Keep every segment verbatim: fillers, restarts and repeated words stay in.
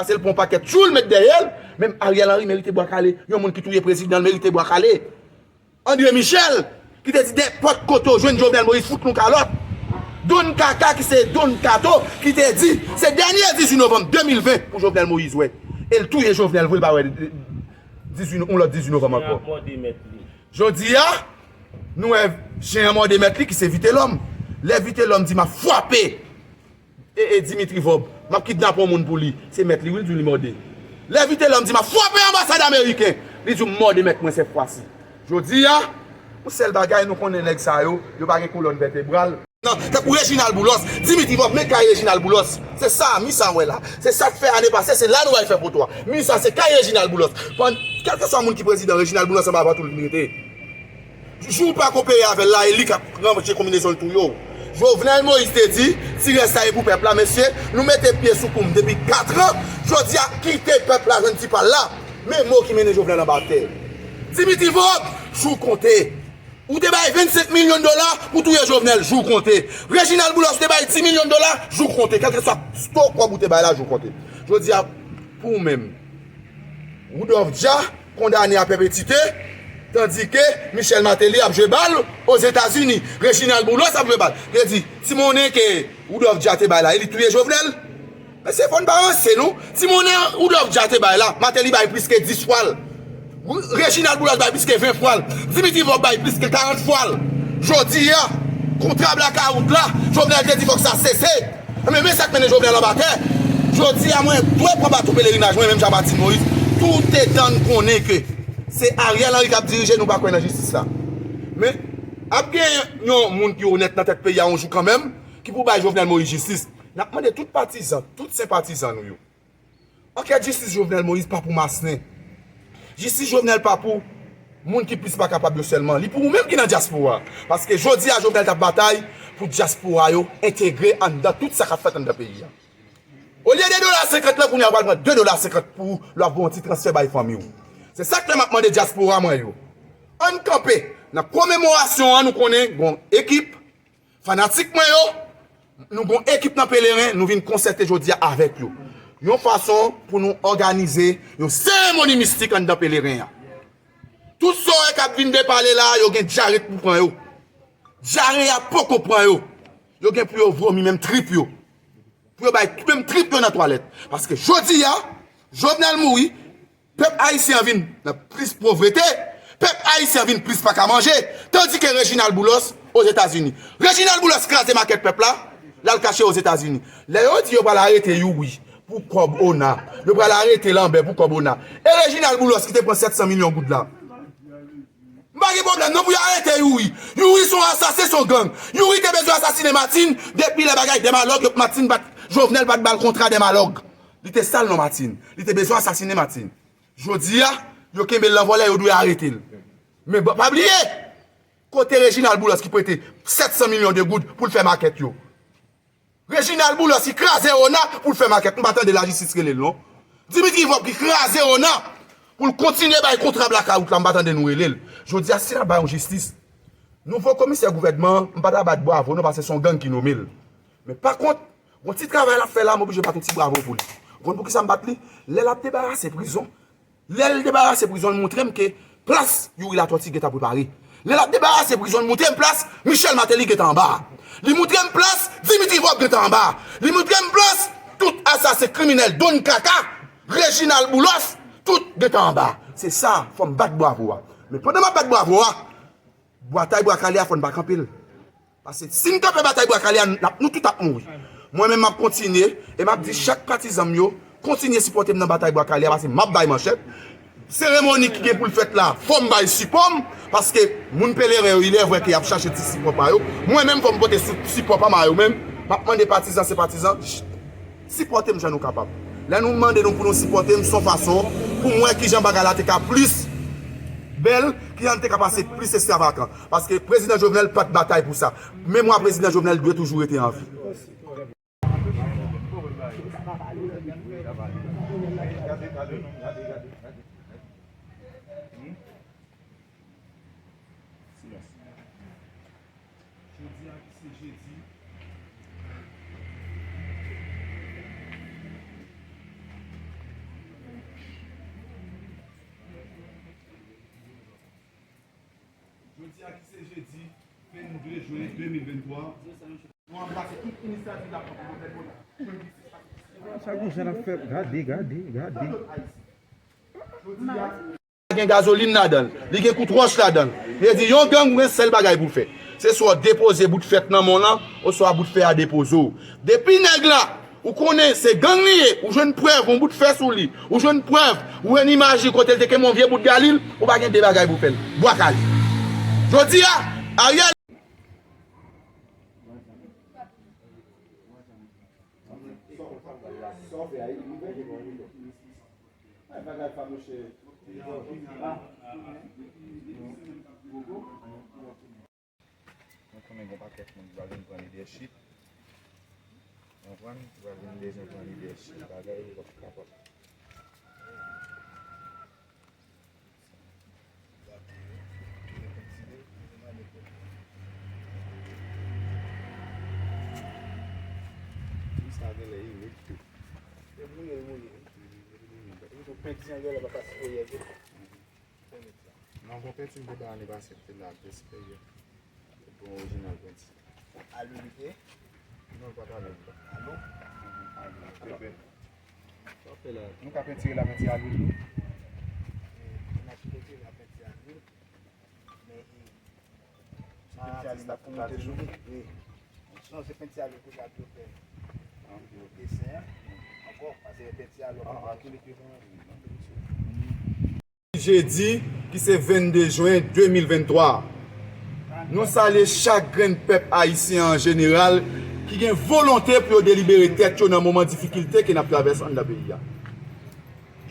Pase l pran yon pakèt tchoul met dèyè l. Menm Ariel Henry merite bwa kale. Yon moun ki touye prezidan l merite bwa kale. André Michel, ki te di nenpòt kote w jwenn Jovenel Moïse, fout nou kalòt. Don Kaka, ki se Don Kato, ki te di se dènye dizuit novanm de mil ven pou Jovenel Moïse wè. E l touye Jovenel vre, l pa wè dizuit, yon lòt dizuit novanm ankò. Jodi a, nou wè chen an mòde mèt li ki se Vitelhomme. Lè Vitelhomme di m ap frape e, e Dimitri Vorbe, m ap kidnape yon moun pou li, se mèt li wi l di w li mòde. Lè Vitelhomme di m ap frape anbasad ameriken, li di w m mòde mèt mwen sèt fwa si. Jodi a, yon sèl bagay nou konnen nèg sa yo, yo pa gen kolòn vètebral. Non, tankou Reginald Boulos, Dimitri Vorbe, men kay Reginald Boulos. Se sa, mi sa wè la. Se sa k fè ane pase, se la nou al fè foto a. Mi sa, se kay Reginald Boulos. Kèlkeswa moun ki prezidan, Reginald Boulos anba vantou l li rete. Jou w pa kopere avè l la, e li k ap ranche konbinezon l touye w. Jovenel Moïse te di, ti rès sa e pou pèp la, mesye, nou mete pye sou kou m depi katran, jodi a kite pèp la jwenn ti pa l la. Men mo ki mennen Jovenel anba tè. Dimitri Vorbe, jou w konte. Ou te bay vennsenk milyon dola pou touye Jovenel, jou w konte. Reginald Boulos te bay dis milyon dola, jou w konte. Kèlkeswa sto kòb ou te bay la, jou w konte. Jodi a, pou w menm, Rudolph Dia kondane a pèpetite, tandike Michel Martelly ap jwe bal Ozetazini, Reginald Boulos ap jwe bal. Vle di, ti monnen ke Rudolph Dia te bay la, e li touye Jovenel. Mesye, fò n pa ranse non. Ti monnen Rudolph Dia te bay la, Martelly bay plis ke dis fwa l. Reginald Boulos bay plis ke ven fwa l. Dimitri Vorbe bay plis ke karant fwa l. Jodi a, kontra blakawout la, Jovenel te di fòk sa sese. Men, men sa k mennen Jovenel anba tè. Jodi a, mwen dwe pran baton pelerinaj mwen, menm jan Martine Moïse, toutetan n konnen ke se Ariel Henry k ap dirije, nou pa kwè nan jistis la. Men, ap gen yon moun ki onèt nan tèt peyi a yon jou kanmenm, ki pou bay Jovenel Moïse jistis. N ap mande tout patizan, tout senpatizan nou yo. Ankèt jistis Jovenel Moïse pa pou masnen. Jistis Jovenel pa pou moun ki plis pa kapab yo sèlman. Li pou ou menm ki nan dyaspora. Paske jodi a Jovenel t ap batay pou dyaspora yo entegre anndan tout sa k ap fèt anndan peyi a. Olye de dola senkant lan, kounye a w pral pran de dola senkant pou w, lè w ap voye yon ti transfè bay fanmi w. Se sa k fè m ap mande dyaspora mwen yo. Ann kanpe. Nan komemorasyon an, nou konnen gon ekip fanatik mwen yo, nou gon ekip nan Pelerin, nou vin konsète jodi a avèk yo. Yon fason pou nou òganize yon seremoni mistik anndan Pelerin an. Tout sa w wè k ap vin depale la, yo gen dyare pou pran yo. Dyare a poko pran yo. Yo gen pou yo vomi menm trip yo. Pou yo bay menm trip yo nan twalèt. Paske jodi a, Jovenel mouri, pèp ayisyen an vin nan plis povrete, pèp ayisyen an vin plis pa ka manje, tandike Reginald Boulos Ozetazini. Reginald Boulos kraze makèt pèp la, l al kache Ozetazini. Lè yo di yo pral arete Youri pou kòb ona, yo pral arete Lambert pou kòb ona. E Reginald Boulos ki te pran sèt san milyon goud la. M pa gen pwoblèm non pou yo arete Youri. Youri se yon asasen, se yon gang. Youri te bezwen asasinen Martine depi lè bagay Dèmalòg, yo Martine pa t, Jovenel pa t ba l kontra Dèmalòg. Li te sal non Martine. Li te bezwen asasinen Martine. Jodi a, yo kenbe l nan vòlè, yo dwe arete l. Men bon, pa bliye, kote Reginald Boulos ki prete sèt san milyon de goud pou l fè makèt yo? Reginald Boulos ki kraze ona pou l fè makèt, nou pa tande lajistis rele l non. Dimitri Vorbe ki kraze ona pou l kontinye bay kontra blakawout la, m pa tande nou rele l. Jodi a, si n ap bay yon jistis, nouvo komisè gouvènman an, m pa ta bat bwavo non, paske se yon gang ki nonmen l. Men pa kont, yon ti travay l ap fè la, m oblije bat yon ti bwavo pou li. Ou konn poukisa m bat li? Lè l ap debarase prizon, Lè l debarase prizon, l montre m ke plas Youri Latòti gentan prepare. Lè l ap debarase prizon, l montre m plas Michel Martelly gentan anba. Li montre m plas Dimitri Vorbe gentan anba. Li montre m plas tout asasen kriminèl, don kaka, Reginald Boulos, tout gentan anba. Se sa, fò m bat bwavo a. Men pandan m ap bat bwavo a, batay bwa kale a fò n pa kanpe l. Paske si n kanpe batay bwa kale a, n ap, nou tout ap mouri. Mwen menm m ap kontinye, e m ap di chak patizan m yo, kontinye sipòte m nan batay bwa kale a, paske m ap bay manchèt. Seremoni ki gen pou l fèt la, fò m bay sipò m, paske moun Pelerin yo, ilèvre ke y ap chache ti sipò pa yo. Mwen menm fò m pote sou, sipò pa m a yo menm. M ap mande patizan, senpatizan, sipòte m jan nou kapab. Lè nou mande nou pou nou sipòte m, se yon fason pou m wè kijan bagay la te ka plis bèl, kijan l te ka pase plis ekstravagan. Paske prezidan Jovenel pa t batay pou sa. Memwa prezidan Jovenel dwe toujou rete an vi. Jodi a ki se jedi, Ki se jedi vennde jen de mil venntwa. Nou anbrase tout inisyativ la pran pou gouvènman nan jwenn jistis. Sa gon jan ap fè, gade, gade, gade. Jodi a, gen gazolin ladan l, li gen kout wòch ladan l. Li di yon gang ou gen sèl bagay pou w fè. Se swa w depoze bout fè nan men w lan, oswa bout fè a depoze w. Depi nèg la, ou konnen se gang li ye, ou jwenn prèv, yon bout fè sou li, ou jwenn prèv, ou jwenn imaj li kote l te kenbe yon vye bout galil, ou pa gen de bagay pou w fè l. Bwa kale. Jodi a, Ariel. Ay, bagay pa mouche. Nou konnen gen pakèt moun ki pral vin pran lidèchip. Konprann? Ki pral vin bezwen pran lidèchip. Bagay yo p ap kapab. Sa genlè imid tou. E mouye, mouye. Penti an genlè pa ka sipoze. Non, bon penti m te bay ane pase, m te la, m te siperyè. Bon orijinal penti. Alwil li te? Non, l pa t alwil. Alwil? Alwil. Sa w fè la? Nou ka pentire la, penti alwil tou. E, n ap pentire la, penti alwil. Men, e, se penti alwil la pou monte sou li. Wi. Non, se penti alwil pou gade yo fè. Desen an. Ankò, paske penti alwil. Jedi, ki se vennde jen de mil venntwa. Nou salye chak grenn pèp ayisyen an jeneral ki gen volonte pou yo delibere tèt yo nan moman difikilte ke n ap travèse anndan peyi a.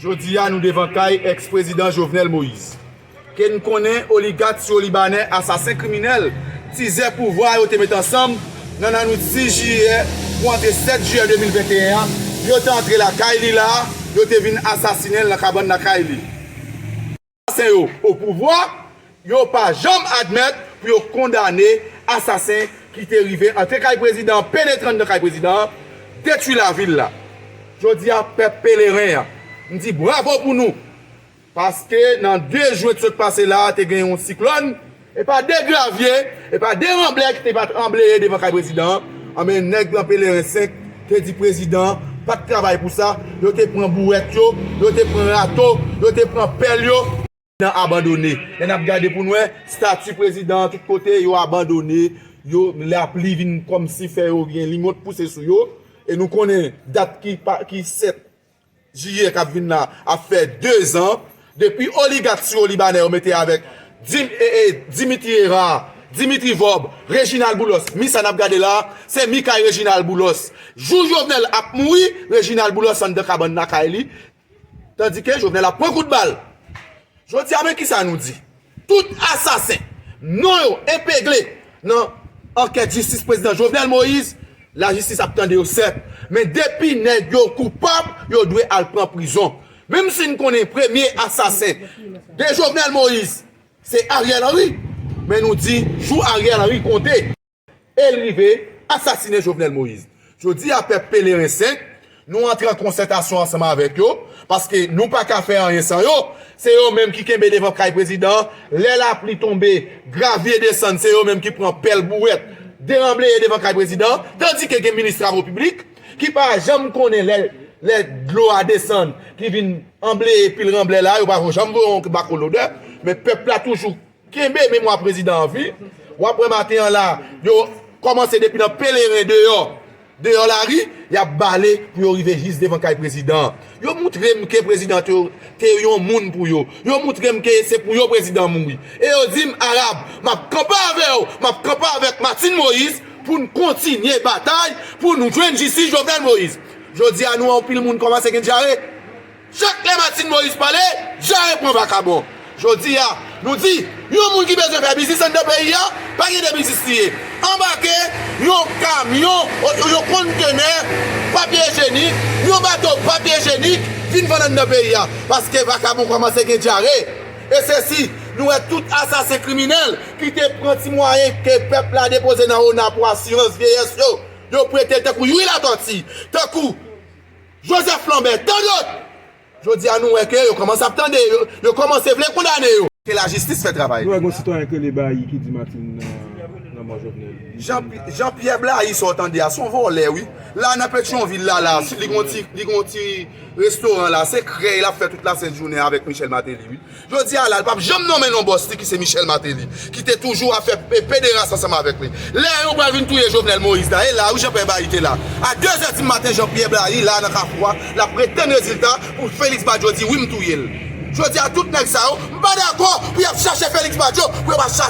Jodi a, nou devan kay èks prezidan Jovenel Moïse, ke n konnen oligat sirolibanè, asasen kriminèl, tizè pouvwa yo te met ansanm nan lannwit sis jiyè pou antre sèt jiyè de mil venteyen an, yo te antre lakay li la, yo te vin asasinen l nan kabann lakay li. Asasen yo o pouvwa, yo pa janm admèt pou yo kondane asasen ki te rive antre kay prezidan an, penetre anndan kay prezidan an, detwi lavi l la. Jodi a, pèp Peleren an, m di bravo pou nou. Paske nan de jen t sot pase la, te gen yon siklòn, e pa de gravye, e pa de ranblè ki te pa t ranbleye devan kay prezidan an. Anben, nèg nan Peleren senk te di prezidan an pa t travay pou sa. Yo te pran bouwèt yo, yo te pran rato, yo te pran pèl yo. Nan abandone. Lè n ap gade pou n wè, estati prezidan an tout kote, yo abandone. Yo, lapli vin kòmsi fè yo gen limòt pouse sou yo. E nou konnen dat ki pa, ki sèt jiyè k ap vin la ap fè dezan depi oligat sirolibanè yo mete avèk Dim-, e, e, Dimitri Hérard, Dimitri Vorbe, Réginald Boulos. Mi sa n ap gade la, se mi kay Réginald Boulos. Jou Jovenel ap mouri, Réginald Boulos anndan kabann lakay li. Tandike Jovenel ap pran kout bal. Jodi a, men kisa nou di? Tout asasen, non yo epegle nan ankèt jistis prezidan Jovenel Moïse, lajistis ap tande yo sèt. Men depi nèg yo koupab, yo dwe al pran prizon. Menm si n konnen premye asasen de Jovenel Moïse, se Ariel Henry, men nou di jou Ariel Henry konte. E l rive asasinen Jovenel Moïse. Jodi a, pèp Peleren senk, nou antre an konsètasyon ansanm avèk yo, paske nou pa ka fè anyen san yo. Se yo menm ki kenbe devan kay prezidan an. Lè lapli tonbe, gravye desann, se yo menm ki pran pèl, bouwèt, deranbleye devan kay prezidan an, tandike gen minis travo piblik ki pa janm konnen lè, lè dlo a desann, ki vin anbleye pil ranblè la, yo pa janm voye yon bako lodè, men pèp la toujou kenbe memwa prezidan an vi. W ap wè maten an la, yo kòmanse depi nan Peleren deyò, deyò lari, y ap bale pou yo rive jis devan kay prezidan an. Yo moutre m ke prezidan te, te yon moun pou yo. Yo moutre m ke se pou yo prezidan an mouri. E yo di m, Arab, m ap kanpe avè w, m ap kanpe avèk Martine Moïse pou n kontinye batay, pou nou jwenn jistis Jovenel Moïse. Jodi a, nou wè anpil moun kòmanse gen dyare. Chak lè Martine Moïse pale, dyare pran vakabon. Jodi a, nou di, yon moun ki bezwen fè biznis anndan peyi a, pa gen de biznis li ye. Anbake yon kamyon, yon kontenè papye ijenik, yon bato papye ijenik, vin vann anndan peyi a, paske vakabon kòmanse gen dyare. E se si nou wè tout asasen kriminèl ki te pran ti mwayen ke pèp la depoze nan ona pou asirans vyeyès yo, yo prete tankou Youri Latortue, tankou Joseph Lambert, tan dòt. Jodi a, nou wè ke yo kòmanse ap tande, yo, yo kòmanse vle kondane yo. Ke lajistis fè travay. Nou wè gon sitwayen ki rele Bayi ki di Martine nan, nan mò Jovenel. Jean, Jean Pierre Blayi, sa w tande a, se yon vòlè, wi. La nan Petyonvil la, la, li gon ti, li gon ti restoran la, se krèy l ap fè tout la sent jounen avèk Michel Martelly, wi. Jodi a la, l p ap janm nonmen non bòs li ki se Michel Martelly, ki te toujou ap fè pe- pederas ansanm avèk li. Lè yo pral vin touye Jovenel Moïse la, e la, wi, Jean Pierre Bayi te la. A de zè di maten, Jean Pierre Blayi la nan kafou a, l ap retann rezilta pou Félix Badio di wi, m touye l. Jodi a, tout nèg sa yo, m pa dakò pou y ap chache Félix Badio, pou yo pa chache